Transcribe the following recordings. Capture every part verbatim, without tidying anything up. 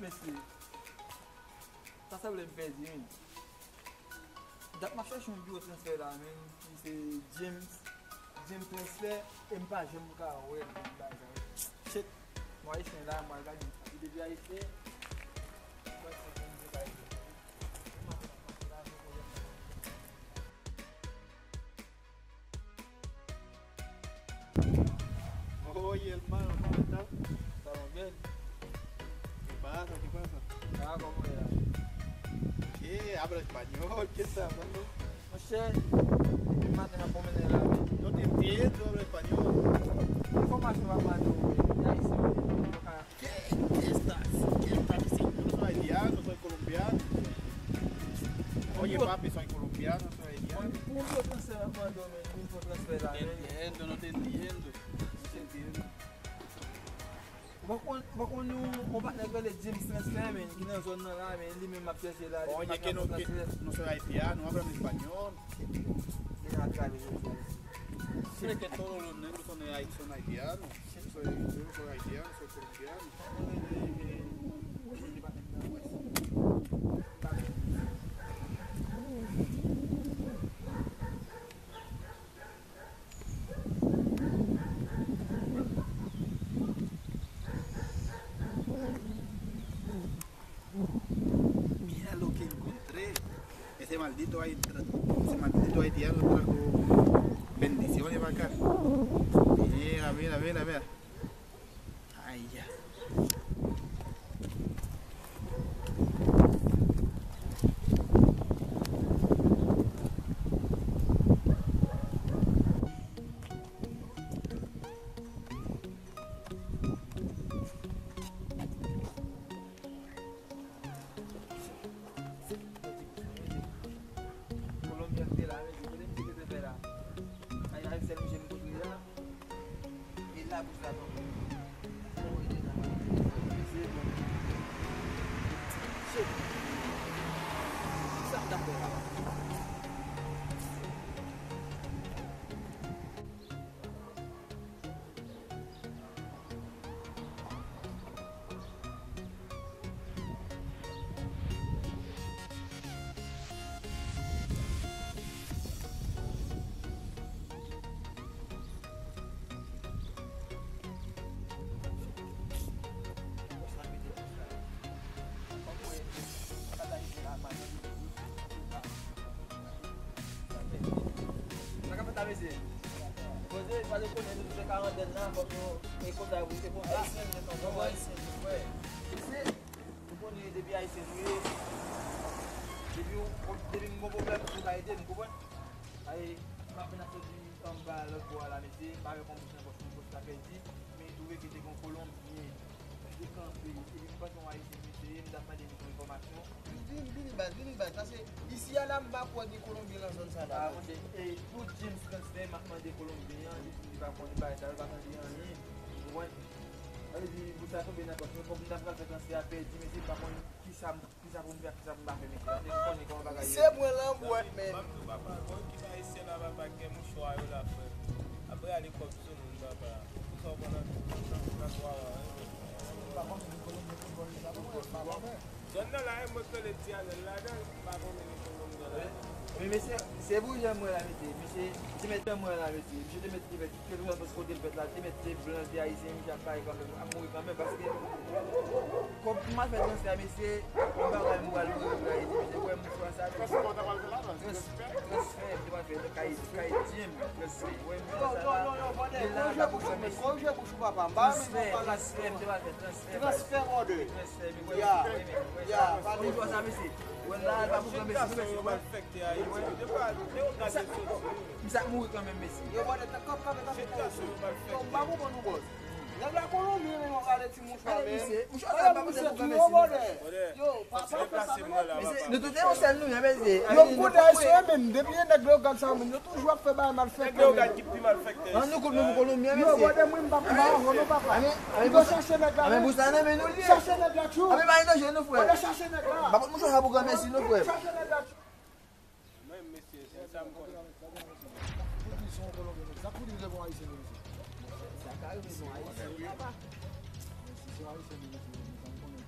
Mesye, sa sanble m pèdi, wi. Dat m ap chèche yon biwo transfè la, men, ki se James, James Transfè, e m pa janm ka wè l, bagay sa yo. Shit, mwen ayisyen la, mwen gade, depi ayisyen, mwen se moun ki pa ayisyen. Oye, hermano, ¿cómo estás? Estamos bien. ¿Qué pasa? ¿Qué pasa? Ah, ¿cómo era? ¿Qué? Habla español. ¿Qué está hablando? Monchè, depi maten m ap pwomennen la, men. No te entiendo, habla español. Enfòmasyon m ap mande w, men, ayisyen, men, yo ka ¿Qué, qué estás? ¿Qué estás diciendo? Yo no soy haitiano, soy colombiano. Oye, papi, soy colombiano, soy haitiano. Pou, pou yon transfè nan Mando, men, vin fè yon transfè la, men. Entiendo, no te entiendo. No te entiendo. Mwen konn, mwen konn yon, yon patnè ki rele James Transfè, men, ki nan zòn nan la, men, li menm ap chèche la, li pa ka fè transfè. Oye, que no, que no soy haitiano, háblame español. Li nan travay, li nan travay. Creo que todos los negros son, son haitianos. Soy, yo no soy haitiano, soy colombiano. Mira lo que encontré. Ese maldito, ahí tra- ese maldito haitiano trajo bendiciones para acá. Mira, mira, mira, mira. Ay, ya. Kolonbyen ki te la, mesye, kote misye te fè la? Ay, ay, sèl misye m kontre la. E la bous la tonbe. Bon, e la. Mesye, bon. Shit. Sa m ta fè la? Sa k ap fèt la, mesye? Koze, pa dekonnen, nou tout se karantèn nan, fòk nou, e konsa, e konsa. Ayisyen, nou tonton, ayisyen, nou frè. Mesye, nou konnen depi ayisyen nou ye, depi w, depi m gon pwoblèm, nou ka ede m, konprann? Ay, m ap vin ap soti anba lòt bò a la, mesye, m pa wè kòman nan pòch mwen, pòch la pèdi, men m twouve ke te gon Kolonbyen ki te kanpe, epi m panse yon Ayisyen, mesye, m t ap mande misye enfòmasyon. Vini, vini baz, vini baz, paske isi a la, m pa kwè gen Kolonbyen nan zòn sa la. Ah, monchè, e pou James Transfè, m ap mande Kolonbyen an, li di li pa konnen bagay sa yo, li pa tande anyen, ou konprann? Sa vle di, pou sa tonbe nan pòch mwen, fòk m ta pral fè transfè a pèdi, mesye, m pa konn kisa m Kisa pou m fè, kisa pou m pa fè, mesye? Nèg konnen kòman bagay yo ye. Se mwen lan bwèt, men. Ban m di w, papa, bon, ekip ayisyen la, papa, gen mouchwa yo la, frè. Apre ale kòb sou moun, papa. Pou sa w pran nan, nan, nan twa ran, wi. M pa konnen ni Kolonbyen foutbòl li la, mwen, m pa konnen. Zòn nan la, e mwen k rele Ti Anèl ladan l, m pa konnen ni Kolonbyen ladan l. Men, mesye, se pou jan mwen la, mesye. Mesye, ti mèt jan mwen la, mesye. Misye te mèt, te mèt Kèlkeswa post kote l fèt la, te mèt se blan, se ayisyen, misye ap bay kanmenm, ap mouri kanmenm, paske kòb pou m al fè transfè a, mesye, yon bagay m pral mouri, m pral di, mesye, wè mouchwa sa, transfè, transfè, m te pral fè nan kay, kay Jim, transfè, wè mouchwa sa la, li la, pa pou fè, mesye, transfè, transfè, m te pral fè transfè, transfè, transfè, men wè mouchwa sa, mesye, wè la, pa pou fè, mesye, mesye, wè. Misye ap mouri kanmenm, mesye. Yo, bòdè, tan kòb kanpe, kanpe, kanpe. Yo, m pa konprann ou, bòs. Nèg la Kolonbyen, men yo gade ti mouchwa, men. Gade, misye, mouchwa sa pa pou fè kanpe, mesye. Yo, pa, pa fè sa, men. Mesye, nou tout se yon sèl nou ye, mesye. Yo, m konnen ayisyen yo menm, depi nèg yo gad sa menm, yo toujou ap fè bagay malfèktè, men. Nèg yo gad ki pi malfèktè. An nou kout nou pou Kolonbyen, mesye. Yo, bòdè, mwen, m pa, m pa avè nou, papa. Anben, anben, pou sa, chèche nèg la, anben, pou sa, nan men nou l ye. Chèche nèg la, tjou. Anben, pa gen danje, non, frè. Bòdè, chèche nèg la. Pa pot mouchwa sa pou granmèsi, non, frè. Chèche nèg la, tjou. Mwen, mesye, se sa m konnen. Pou di se yon Kolonbyen, sa pou di se yon Ayisyen, mesye. Sa ka rive se yon Ayisyen, papa. Men si se yon Ayisyen, mesye, sa m konnen,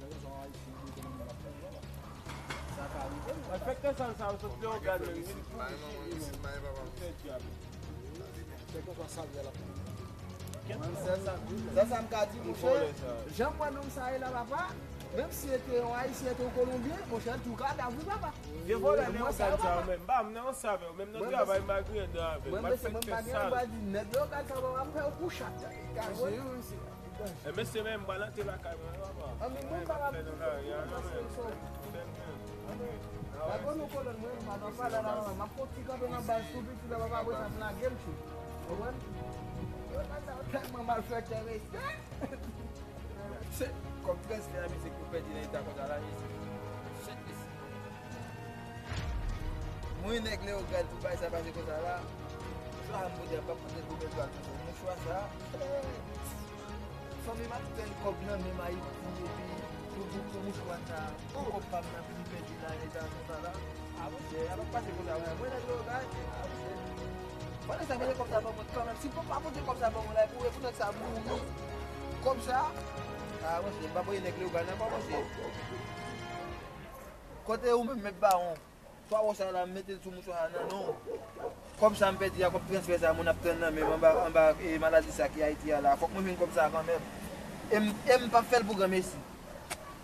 Malfektè sal sa yo sot Leyogàn menm, vin pou isit li menm. Fè djab. Kèlkeswa sa l ye la. Kèt. Sa, sa, sa, sa m ka di, monchè, jan m wè nonm sa ye la, papa, menm si se te yon Ayisyen, se te yon Kolonbyen, monchè, l tou kadav wi, papa. Vye vòlè Leyogàn sa yo menm, m pa menm nan ansanm avè yo, menm nan travay m pa gen ansanm avè yo. Malfektè sal. Mwen pa di nèg Leyogàn sa yo, papa, m fè yo kou chat. Gade, wi, wi, se E mesye, men m pral antre lakay mwen, papa. A, men mwen pa fè nan lari a, non, men. Fè m, men. Lago nou kolòn mwen, m pa nan pale la, m ap fon ti kanpe nan baz tou piti la, papa, apre sa m lage l chou. Konprann? Yo, nèg sa yo tèlman malfektè, mesye. Se kòb transfè a, mesye, ki w pèdi nan eta konsa la, mesye. Shit, mesye. Mwen nèg Leyogàn pou bagay sa pase konsa la. Mouchwa m pote a p ap pote l pou bèl pral pote. Mouchwa sa. Fanmi m ap tann kòb nan men m Ayiti epi pou, pou, pou mouchwa sa. Pou kòb pa m nan vin pèdi la, eta konsa la. A monchè, a p ap pase konsa, mwen. Mwen nèg Leyogàn, a monchè. Pandan sa, pote kòb sa ban mwen kanmenm. Si papa pote kòb sa ban mwen la, e pou, e pou nèg sa mouri. Kòb sa, a monchè, m pa voye nèg Leyogàn ankò, monchè. Kote ou menm, mèt bawon? Twa wòch sa la, m mete l sou mouchwa a nan non w. Kòb sa m pèdi a, kòb transfè sa moun ap tann nan men m anba, anba, e, maladi sa ki Ayiti a la. Fòk mwen jwenn kòb sa kanmenm. E m, e m p ap fè l pou granmesi.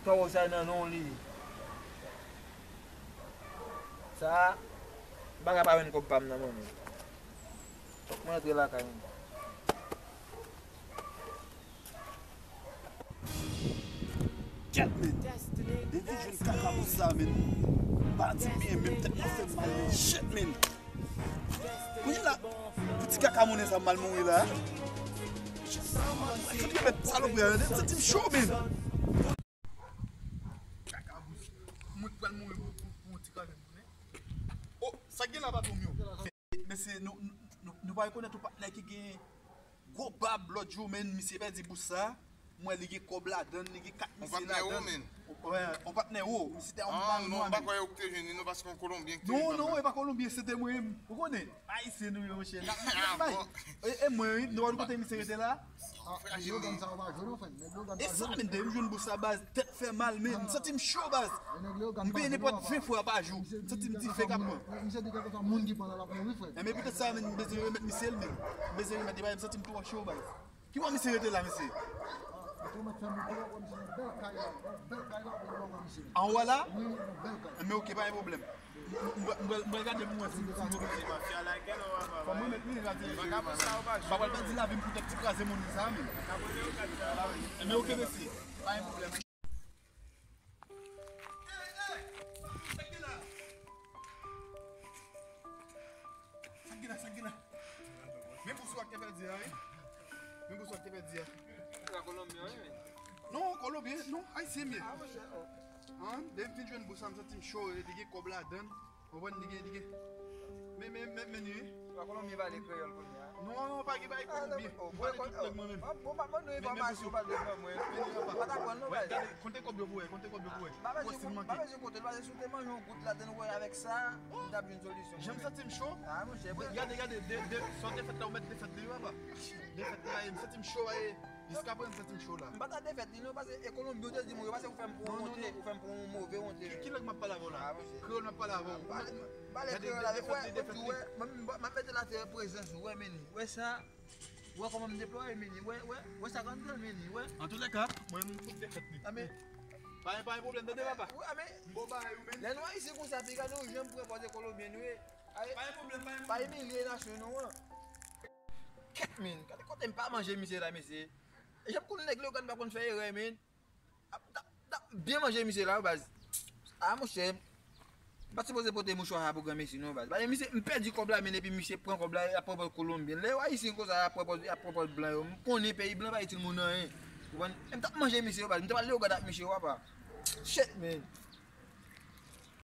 Twa wòch sa nan non w li ye. Sa, m pa ka pa jwenn kòb pa m nan men w. Fòk mwen antre lakay mwen. Shit, men. Depi jwenn kaka pou sa, men. Pa di m byen, menm tèt mwen fè m mal, men. Shit, men. Kounye la, pou ti kaka monnen sa m mal mouri la. Fout li met salopri a, tande, m santi m cho, men. Kaka bous. Mwen pral mouri pou, pou, pou yon ti kaka monnen. Oh, sa gen la, patwon m yo? Mesye, nou, nou, nou, nou pa rekonèt yon patnè ki gen gwo bab lòt jou, men misye pèdi bous sa. Mwen, li gen kòb ladan l, li gen kat misye ladan l. On patnè wo, men. Wè, on patnè wo. Misye te yon bab nwa, men. Ah, non, m pa kwè yo ki te jwenn li, non, paske yon Kolonbyen ki te jwenn bab la. Non, non, e pa Kolonbyen, se te mwen menm. Ou konnen? Ayisyen nou ye, monchè. N ap, n ap bay. E, e mwen, wi, nou wè kote misye rete la? Ah, nèg Leyogàn sa yo pa jwenn, anfen. Nèg Leyogàn pa jwenn. E sa, men, depi m jwenn bous sa, baz, tèt fè mal, men m santi m cho, baz. M peye nenpòt ven fwa pa jou. M santi m dife k ap pran. Misye di kèlkeswa moun ki pran l, l ap mouri, frè. E men poutèt sa, men, m bezwen remèt misye l, men. M bezwen remèt li, m santi m twò cho, baz. Ki bò misye rete la, mesye? Ah, ou tou mèt fè m, ou wè misye nan bèl kay la, nan bèl kay la, ou wè misye. Anwo a la? Wi, nan bèl kay. Men oke, pa gen pwoblèm. M, m, m, m pral gade pou mwen si, si m oblije. Fò mwen met li, gade. M pa pral pèdi lavi m pou tèt ti kraze moun sa, men. Men oke, mesye. Pa gen pwoblèm. Sa k gen la? Sa k gen la, sa k gen la? Men bous ou a k te pèdi a, wi. Men bous ou a k te pèdi a. Se pa Kolonbyen, wi, men. Non, Kolonbyen, non, Ayisyen m ye. Ah, monchè, oh. An, depi m fin jwenn bous sa, m santi m cho, li gen kòb ladan l. Ou konprann, li gen, li gen. Men, men, men, men, wi. Se pa Kolonbyen pale kreyòl kounye a. Non, pa gen bagay Kolonbyen. M pale tout lang mwen menm. Bon, pa ban nou enfòmasyon, pa ban mwen. Pa ta pran non, bay. Gade, konte kòb yo pou wè, konte kòb yo pou wè. Pa bezwen konte l, paske si w te manje yon gout ladan l, wè, avèk sa, m t ap jwenn solisyon. Jan m santi m cho. Ah, monchè, gade, gade, de, de, sa w te fèt la, ou mèt defèt li, wi, papa. Defèt la, e m santi m cho, e, jiskaprezan m santi m cho la. M pa ta defèt li, non, paske e Kolonbyen ou te di mwen, yo, paske ou fè m pran yon wonte, ou fè m pran yon move wonte. Ki, ki lang m ap pale avè w la? Kreyòl m ap pale avè w. Pale kreyòl avè w, wè, wè, m ap mete l atè prezans ou, wè, men, wè sa. Wè kòman m deplwaye, men, wè, wè, wè sa k anndan l, men, wè. Antoulèka, mwen, m fout defèt li. A, men. Pa gen, pa gen pwoblèm, tande, papa. Wi, a, men. M bon bagay ou, men. Lè nou Ayisyen konsa, piga nou janm pran pòz e Kolonbyen nou ye. Pa gen pwoblèm, pa gen pwoblèm. Pa imilye nasyon nou an. Kèt, men. Gade kote m pa manje misye la, mesye. E jan pou nèg Leyogàn pa konn fè erè, men. Ap, t ap, t ap byen manje misye la, wi, baz. A, monchè, m pa t sipoze pote mouchwa sa pou granmesi, non, baz. Paske misye, m pèdi kòb la, men epi misye pran kòb la, y ap pran pòz Kolonbyen. Lè yo Ayisyen konsa, y ap pran pòz, y ap pran pòz blan yo. M konnen peyi blan pa itil moun anyen. Ou konprann? E m t ap manje misye, baz. M t ap al Leyogàn ak misye, papa. Shit, man.